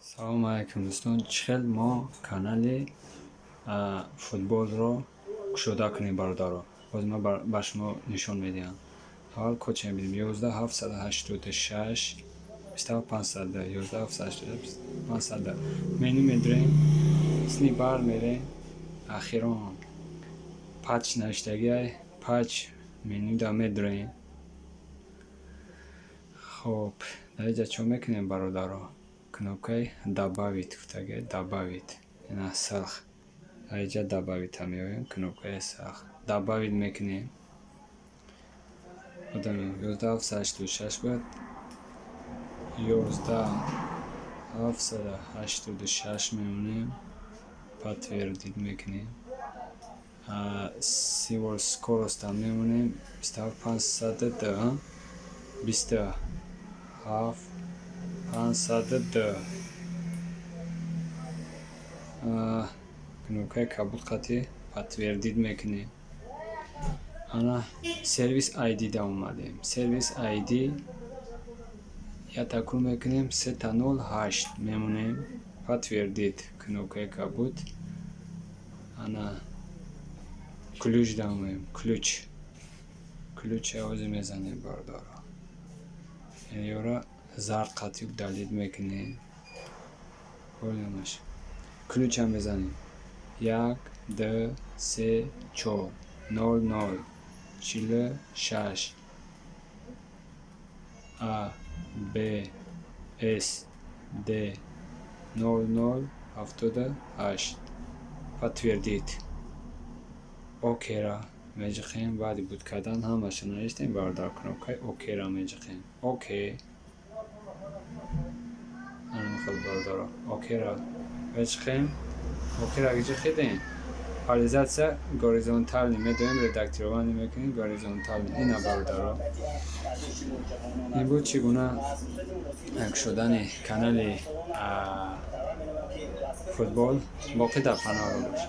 Салому алайкум, дӯстон! Чӣ хел мо канали футболро кушода кунем, бародаро? Боз ман ба шумо нишон медиҳам. Аввал кодша мебинем: 11 786 27 502, 11 786 502. Меню медурем, қисми бар мерем, ахирон патч навиштагиай, патч менюда медурем. Хоб, дар инҷа чӣ мекунем, бародаро? Кнопкаи «Добавить» гуфтагиай, «Добавить», ина сурх. Дар инҷа «Добавить»-а меоем, кнопкаи сурх, «Добавить» мекунем. 11 786 буд, 11 786 мемонем, «Подтвердить» мекунем. Символ скорость а мемонем 27 502, 27 502. Кнопкаи кабуд қатӣ «Подтвердить» мекунем. Ана, сервис ID да омадем. Сервис ID як такрор мекунем, 000 8 мемонем, «Подтвердить», кнопкаи кабуд. Ана, ключ да омадем, ключ, ключ овозе мезанем, бародаро. Ёра зард қатӣ удалить мекунем. Ключа мезанем: 1 2 3 4 0 0 46 А Б С Д 00 78, «Подтвердить», «Окей»-ра меҷиқем. Баъди буд кардан ҳамаша навиштем, бародар, кнопкаи «Окей»-ра меҷиқем, «Окей». Ана мехел, бародаро, «Окей»-ра меҷиқем. «Окей»-ра ҷиқидем, параллелизация горизонтальный медоем, редактирование мекунем, горизонтальный. Ина, бародаро, ин буд чӣ гуна кушодани канали футбол. Боқӣ дар паноҳро бош.